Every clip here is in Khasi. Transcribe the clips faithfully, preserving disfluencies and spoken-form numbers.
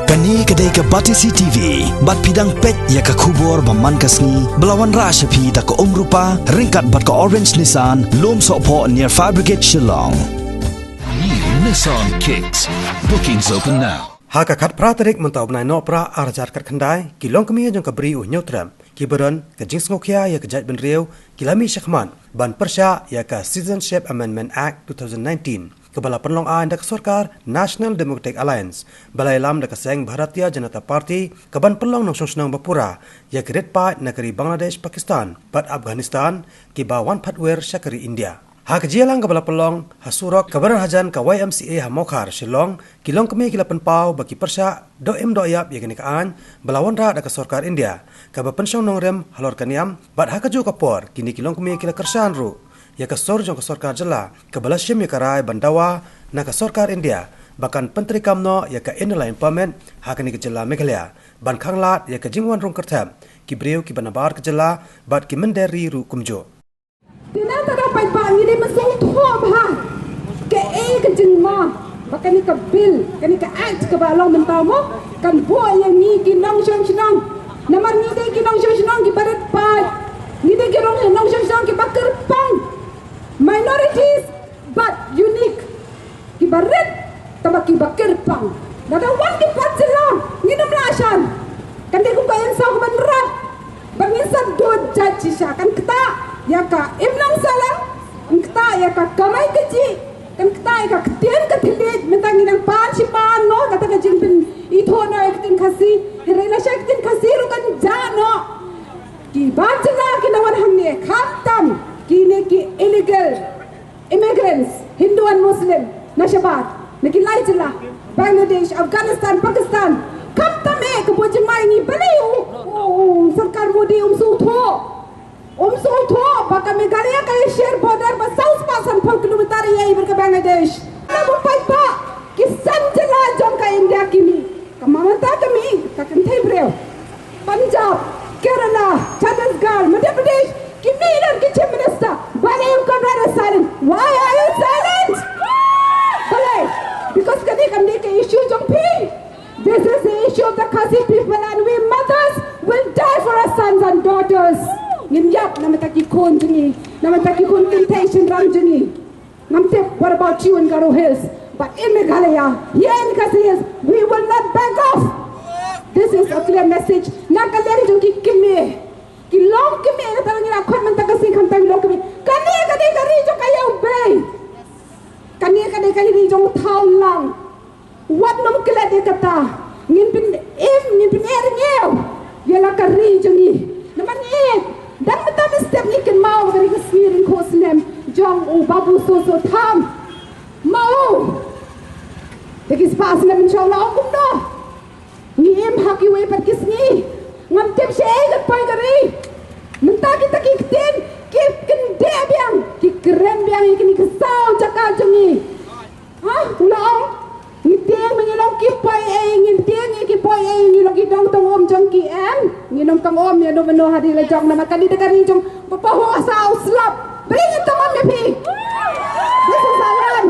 Kane ka dei ka Batesi T V, bad phi dang peit ïa ka khubor ba man ka sngi, ba la wanrah sha phi da ka Umrupa, ryngkat bad ka Orange Nissan, Lumsohphoh near Fire Brigade Shillong. New Nissan Kicks. Bookings open now. Ha ka khatphra tarik mynta u bnai Nohprah arhajar khatkhyndai, ki longkmie jong ka Bri u Hynñiewtrep ki ba don ka jingsngewkhia ïa ka jaitbynriew ki la mih shakhmat ban pyrshah ïa ka Citizenship Amendment Act two thousand nineteen, kaba la pynlong aiñ da ka sorkar National Democratic Alliance, ba la ïalam da ka seng Bharatiya Janata Party, kaban pynlong nongshong shnong ba pura ïa ki rit paid na ka ri Bangladesh, Pakistan bad Afghanistan, kiba wan phadwer sha ka ri India. Ha ka jingïalang kaba la pynlong ha surok kaba don hajan ka Y M C A ha Mawkhar, Shillong, ki longkmie ki la pynpaw ba ki pyrshah doh im doh ïap ïa kane ka aiñ ba la wanrah da ka sorkar India, kaba pynshong nongrim halor ka niam, bad ha kajuh ka por kine ki longkmie ki la kyrshan ruh ïa ka sur jong ka sorkar jylla, kaba la shim ïa ka rai ban dawa na ka sorkar India ba kan pyntreikam noh ïa ka Inner Line Permit ha kane ka jylla Meghalaya, ban khanglad ïa ka jingwan rung kyrthep ki briew kiba nabar ka jylla bad ki mynder ri ruh kumjuh. Te nangta da paidbah ngi dei ban sngewthuh bha kaei ka jingma ba kane ka bill, kane ka act kaba long mynta mo, kan buh ïa ngi ki nongshong shnong. Namar ngi dei ki nongshong shnong kiba rit paid. Ngi dei ki nong, nongshong shnong kiba kyrpang. Minorities but unique. Kiba rit, tangba kiba kyrpang. Lada wan ki pat jylla, ngin ym lah shan. Kan dei kum ka Insaw kaban rat. Bad ngin sa dud jait shisha. Kan ktah ïa ka imlang sahlang, kan ktah ïa ka kamai kajih, kan ktah ïa ka ktien ka thylliej, mynta ngi dang pan shi pan noh kata ka jingpynithuh noh ïa ka ktien Khasi. Hynrei lashai ka ktien Khasi ruh kan jah noh. Ki bar jylla ki nongwan hangne, khamtam kine ki illegal immigrants, Hindu and Muslim, na shabar, na ki lai jylla, Bangladesh, Afghanistan, Pakistan, khamtam eh ka buh jingma ïa ngi. Balei u, u, u sorkar Modi um sngewthuh? Um sngewthuh ba ka Meghalaya ka ïashare border ba saw spah sanphew kilometer ïa i bad ka Bangladesh. Na ba paidbah, ki san jylla jong ka India ki mih. Ka mynta ka mih ka kynthei briew. Punjab, Kerala, Chhattisgarh, Madhya Pradesh, ki mih don ki Chief Minister. Balei u Conrad is silent? Why are you silent? Balei? Because kane kam dei ka issue jong phi. This is the issue of the Khasi people and we mothers will die for our sons and daughters. Ngin ïap namar ta ki khun jong ngi, namar ta ki khun kynthei shynrang jong ngi. Ngam tip what about you in Garo Hills, but in Meghalaya, here in Khasi Hills, we will not back off. This is a clear message. Na ka liang jong ki kmie, ki longkmie, kata ngi la khot mynta ka sngi khamtam ki longkmie. Kane ka dei ka ri jong ka ïawbei. Kane ka dei ka ri jong u thaw lang. Wat nym klet ïa kata. Ngin pynim, ngin pynïaid ïa la ka ri jong ngi. Namar ngi, dang mynta mynstep ngi kynmaw ka ri ka sngi ryngkhuh snem jong u Babu Soso Tham. Ma u. Te ki spah snem inshallah ong kumno. Ngi im ha kiwei pat ki sngi. Ngam tip shaei ka poi ka ri. Mynta kita ki ktien ki kyndeh biang, ki kren biang ïa kine ki saw jaka jong ngi. Ha, u la ong, ngi tieng ma ngi long ki poi ei, ngi tieng ïa ki poi ei, ngi long ki dong tong um jong ki em. Ngin ym tong um ïa no mano hadien la jong namar kane da ka ri jong ba pahuh sa u slap. Balei ngin tong um ïa phi? This is our land.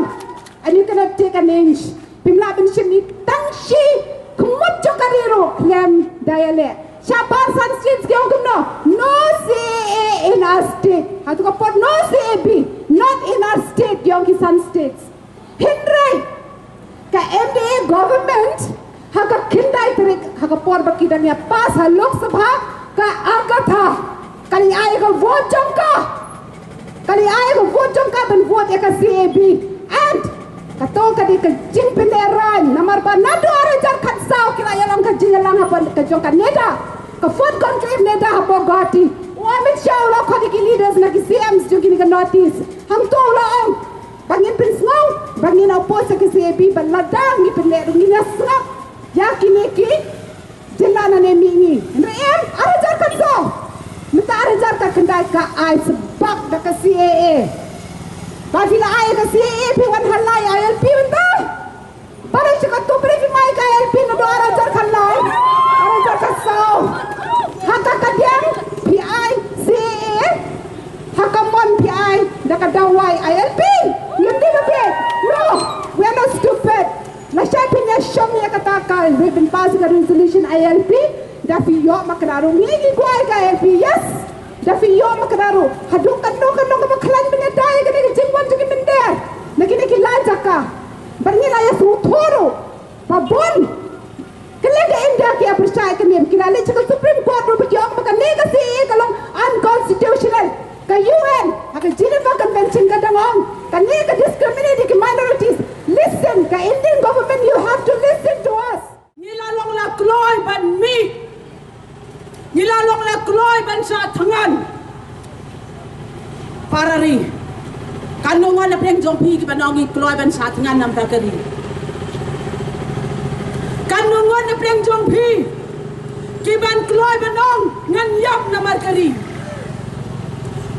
And you cannot take an inch. Phim lah ban shim ïa tang shi khmut jong ka ri ruh khlem da ïaleh. Shabar San States ki ong kumno? No C A A in our state. Ha tu ka por no C A B, not in our state, ki ong ki San States. Hynrei ka M D A government ha ka khyndai tarik, ha ka por ba ki dang ïa pass ha Lok Sabha, ka Agatha ka la ai ka vote jong ka. Ka la ai ka vote jong ka ban vote ïa ka C A B. And kato ka dei ka jingpynlehrain namar ba naduh ar hajar khatsaw ki la ïalam ka jingïalang hapoh ka jong ka NEDA, ka Fourth Conclave NEDA hapoh Guwahati. U Amit Shah u la khot ïa ki leaders na ki C Ms jong kine ka North East. Hangto u la ong ba ngin pynsngew, ba ngin oppose ïa ka C A B, ba lada ngi pynlehrain ruh ngin ïa sngap ïa kine ki jylla nane mihngi. Hynrei em, ar hajar khatsaw. Mynta ar hajar khatkhyndai ka ai sbak da ka C A A. Ba phi la ai ka C A A phi wan halai I L P mynta. Balei sha katu balei phi mai ka I L P naduh ar hajar khatlai, ar hajar khatsaw. Ha ka kadiang phi ai C A A. Ha ka mon phi ai da ka dawai I L P. Ngim dei ba bieit. No, we are not stupid. Lashai phin ïa shong ïa kata Ka wei ban pass ka resolution I L P, da phi ïoh ma ka daru ngi ngi kwai ka I L P, yes. Da phi ïoh ma ka daru. Haduh katno katno kaba khlaiñ ban ïada ïa kane ka jingwan jong ki mynder na kine ki lai jaka. Bad ngi la ïa sngewthuh ruh ba bun. Kane ka India ki ïa pyrshah ïa kane, ki la leit sha ka Supreme Court ruh ba ki ong ba kane ka C A A ka long unconstitutional. Ka U N ha ka Geneva Convention ka dang ong kane ka discriminate ïa ki minorities. Listen, ka Indian government, you have to listen to us. Ngi la long la kloi ban mih. Ngi la long la kloi ban shah thngan. Para ri. Katno ngut na pdeng jong phi kiban ong ngi kloi ban shah thngan namar ka ri? Katno ngut na pdeng jong phi kiban kloi ban ong ngan ïap namar ka ri?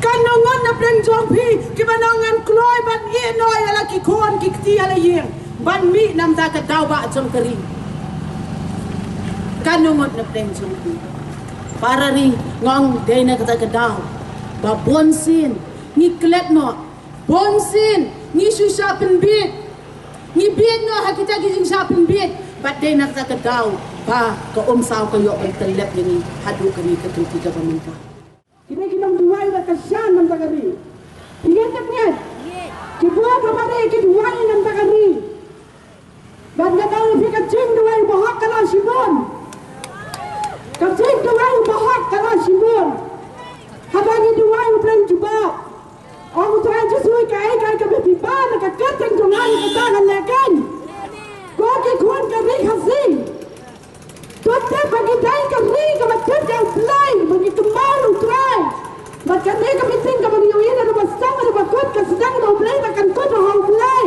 Katno ngut na pdeng jong phi kiban ong ngan kloi ban ïeh noh ïa la ki khun ki kti ïa la ïing ban mih namar ka daw ba jong ka ri? Katno ngut na pdeng jong phi? Para ri, nga ong dei na kata ka daw ba bun sien ngi klet noh, bun sien ngi shu shah pynbieit, ngi bieit noh ha kita ki jingshah pynbieit. Bad dei na kata ka daw ba ka Umsaw ka ïoh ban tyllep ïa ngi haduh kane ka kynti kaba mynta. Kine ki nongduwai ba kyrshan namar ka ri. Phi ngeit ne phi ngeit? Ki bor kaba ri ki duwai namar ka ri. Bad nga dang ïa phi ka jingduwai ba hok ka la shibun. Ka jingduwai ba hok ka la shibun. Haba ngi duwai U Blei jubab. Ong U Trai Jisu, kaei kaei kaba phi ban na ka kyrteng jong nga, ïa kata ngan leh kein. Ko ki khun ka ri Khasi. To tip ba ngi dei ka ri kaba tip ïa U Blei, ba ngi kynmaw ïa U Trai. Bad kane ka meeting kaba ngi ïohi naduh ba sdang haduh ba kut, ka sdang da U Blei bad kan kut ha U Blei.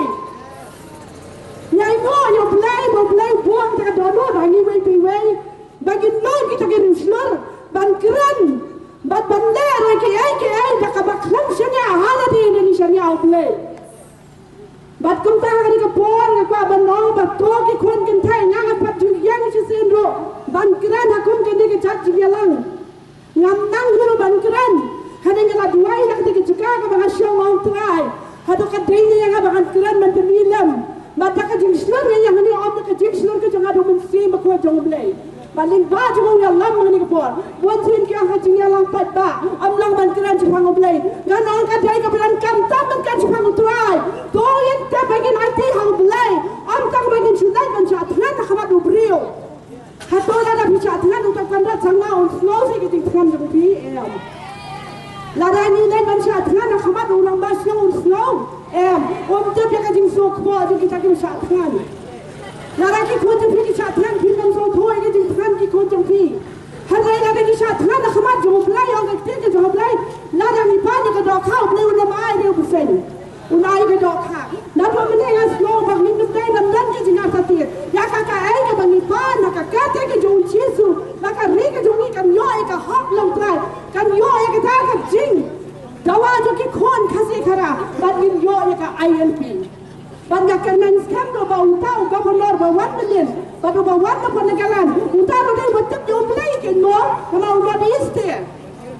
Ngi ainguh ïa U Blei ba U Blei u bun ïa ka dohnud ha ngi iwei pa iwei. Ba ngin long kita ki riewshlur ban kren bad ban leh ruh kiei kiei da kaba khlem shaniah ha lade ne shaniah U Blei. Bad kumta ha kane ka por nga kwah ban ong ba to ki khun kynthei, nga ngan pat ju ïeng shisien ruh ban kren ha kum kane ka jait jingïalang. Ngam nang hi ruh ban kren. Hynrei nga la duwai na kata ka jaka kaba nga shong, ong Trai, hato ka dei ne ïa nga ba ngan kren ban pynmih lem? Bad da ka jingshlur nga ïa nga ong da ka jingshlur ka jong nga da U Mynsiem Bakhuid jong U Blei. Bad lyngba jong u ïalam ha kane ka por, bun sien ki ong ha jingïalang paidbah ym long ban kren shaphang U Blei. Ngan ong ka dei kaba donkam tam ban kren shaphang U Trai. To ngin tip ba ngin aiti ha U Blei, ym tang ba ngin shu leit ban shah thngan ha khmat u briew. Hato lada phi shah thngan, uta u Conrad Sangma un sngew seh ka jingthngan jong phi? Em. Lada ngi leit ban shah thngan ha khmat u Rangbah Shnong, un sngew? Em. Um tip ïa ka jingsngewkhuh jong kita kiba shah thngan. Lada ki khun jong phi ki shah thngan, phin ym sngewthuh ïa ka jingthngan ki khun jong phi. Hynrei lada ki shah thngan ha khmat jong U Blei, ong ka ktien ka jong U Blei, lada ngi pan ïa ka dohkha, U Blei un ym ai riewpynseng. Un ai ka dohkha. Naduh mynne nga sngew ba ngim dei ban don ka jingartatien ïa ka, kaei kaba ngi pan ha ka kyrteng ka jong U Jisu, ba ka ri ka jong ngi kan ïoh ïa ka hok, long Trai, kan ïoh ïa kata ka jingdawa jong ki khun Khasi Khara, bad ngin ïoh ïa ka I L P. Bad nga kyrmen skhem ruh ba uta u Governor ba wan mynnin bad uba wan na pdeng ka lam, uta ruh dei uba tip ïa U Blei kein mo, namar u North East te.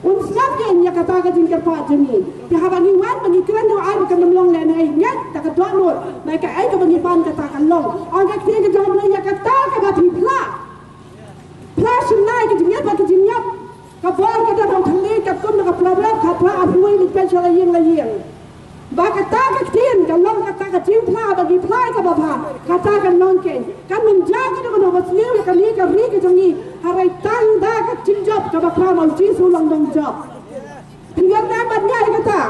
Un sngap kein ïa kata ka jingkyrpad jong ngi. Te haba ngi wan ba ngi kren, ïoh ai ba kan ym long lehnohei, ngeit da ka dohnud ba kaei kaba ngi pan kata kan long. Ong ka ktien ka jong U Blei, ïa kata kaba phi phla, phla shynna ïa ka jingngeit bad ka jingïap. Ka bor ka dei ban thylliej katkum na ka Proverb khatphra, arphew wei, leit peit sha la ïing la ïing. Ba kata ka ktien ka long kata ka jingphla, ba ngi phla ïa kaba bha, kata kan long kein. Kan ym jia kano kano ba sniew ïa kane ka ri ka jong ngi, hynrei tang da ka jingjop kaba khraw, ma U Jisu u long nongjop. Phi ïoh nam ban ïa kata?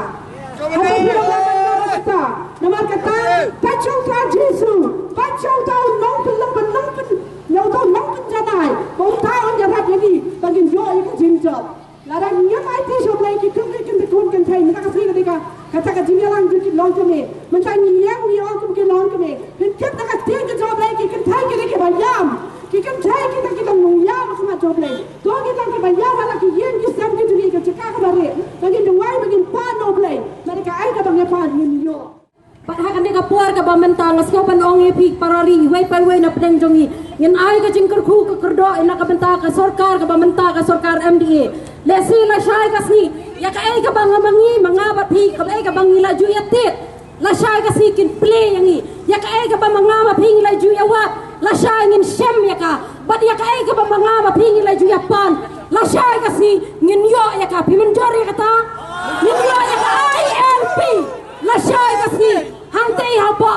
Haba phi ïoh nam ban ïa kata? Namar kata, peit sha uta Jisu, peit sha uta u nongpynlong, pynlong, pyn, ïa uta u nongpynjanai, ba uta un ïarap ïa ngi ba ngin ïoh ïa ka jingjop. Lada ngim aiti sha U Blei, ki khun, ki khun, ki khun kynthei mynta ka sngi ka dei ka, kata ka jingïalang jong ki longkmie. Mynta ngi ïeng ngi ong kum ki longkmie. Phin tip na ka ktien ka jong U Blei, ki kynthei ki dei kiba ïam. Ki kynthei kita ki long nongïam ha khmat jong U Blei. To ngin long kiba ïam ha la ki ïing ki sem ki jong ngi, ka jaka kaba rieh. Ba ngin duwai, ba ngin pan na U Blei. Lada kaei kaba ngi pan ngin ïoh. Bad ha kane ka por kaba mynta nga sngew ban ong ïa phi para ri iwei pa iwei na pdeng jong ngi, ngin ai ka jingkyrkhu ka kyrdoh ïa na ka bynta ka sorkar kaba mynta, ka sorkar M D A. Lehse lashai ka sngi, ïa kaei kaba nga ma ngi, ma nga bad phi, kaei kaba ngi la ju ïa tied, lashai ka sngi kin plie ïa ngi. Ïa kaei kaba ma nga ma phi ngi la ju ïa wad, Lashai ngin shem ïa ka. Bad ïa kaei kaba ma nga ma phi ngi la ju ïa pan, lashai ka sngi ngin ïoh ïa ka. Phi mynjur ïa kata? Ngin ïoh ïa ka I L P. Lashai ka sngi. Hangtei haba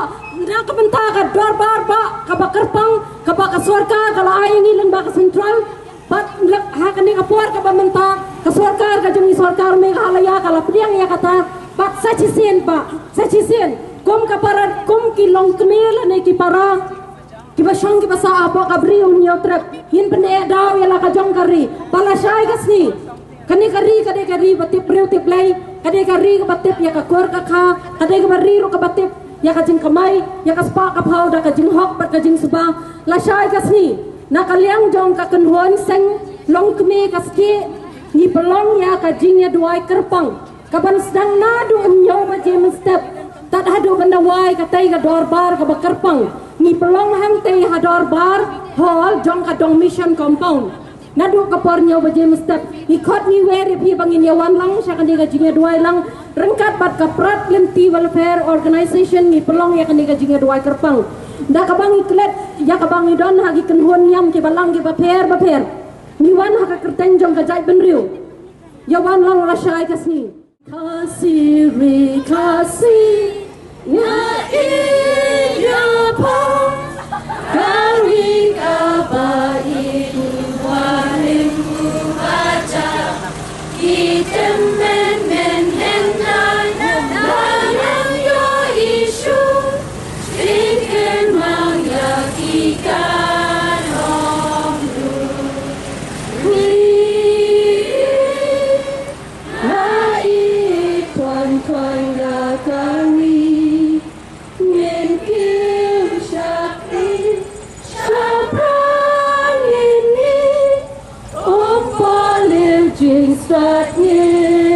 na ka bynta ka dorbar ba kaba kyrpang kaba ka sorkar ka la ai ïa ngi lyngba ka central. Bad lep ha kane ka por kaba mynta ka sorkar ka jong i sorkar Meghalaya ka la pdiang ïa kata. Bad sa shisien ba, sa shisien kum ka para, kum ki longkmie lane ki para kiba shong kiba sah hapoh ka Bri U Hynñiewtrep, ngin pyneh daw ïa la ka jong ka ri. Ba lashai ka sngi, kane ka ri ka dei ka ri ba tip briew tip Blei, ka dei ka ri kaba tip ïa ka kur ka kha, ka dei kaba ri ruh kaba tip ïa ka jingkamai, ïa ka spah ka phew da ka jinghok bad ka jingsuba. Lashai ka sngi, na ka liang jong ka kynhun seng longkmie ka Snieh, ngi pynlong ïa ka jingïaduwai kyrpang kaban sdang naduh hynñiew baje mynstep tad haduh ban da wai katei ka dorbar kaba kyrpang. Ngi pynlong hangtei ha dorbar hall jong ka Dong Mission Compound. Naduh ka por hynñiew baje mynstep ngi khot ngi wer ïa phi ba ngin ïa wan lang sha kane ka jingïaduwai lang ryngkat bad ka Prat Lynti Welfare Organization. Ngi pynlong ïa kane ka jingïaduwai kyrpang da kaba ngi klet ïa kaba ngi don ha ki kynhun niam kiba lang kiba pher ba pher. Ngi wan ha ka kyrteng jong ka jaitbynriew. Ïa wan lang lashai ka sngi. Khasi re Khasi, nga ïa pha ka ri kaba i u barim u bacha. Ki tem men men hen lai lai lang yo i shu. Sing ken mang ïa ki kan hom lu. Ri Nga i khwan khwan da ka ri, ngin kiew shakri, shaphrang ngin ni, um pol jingstad ngin.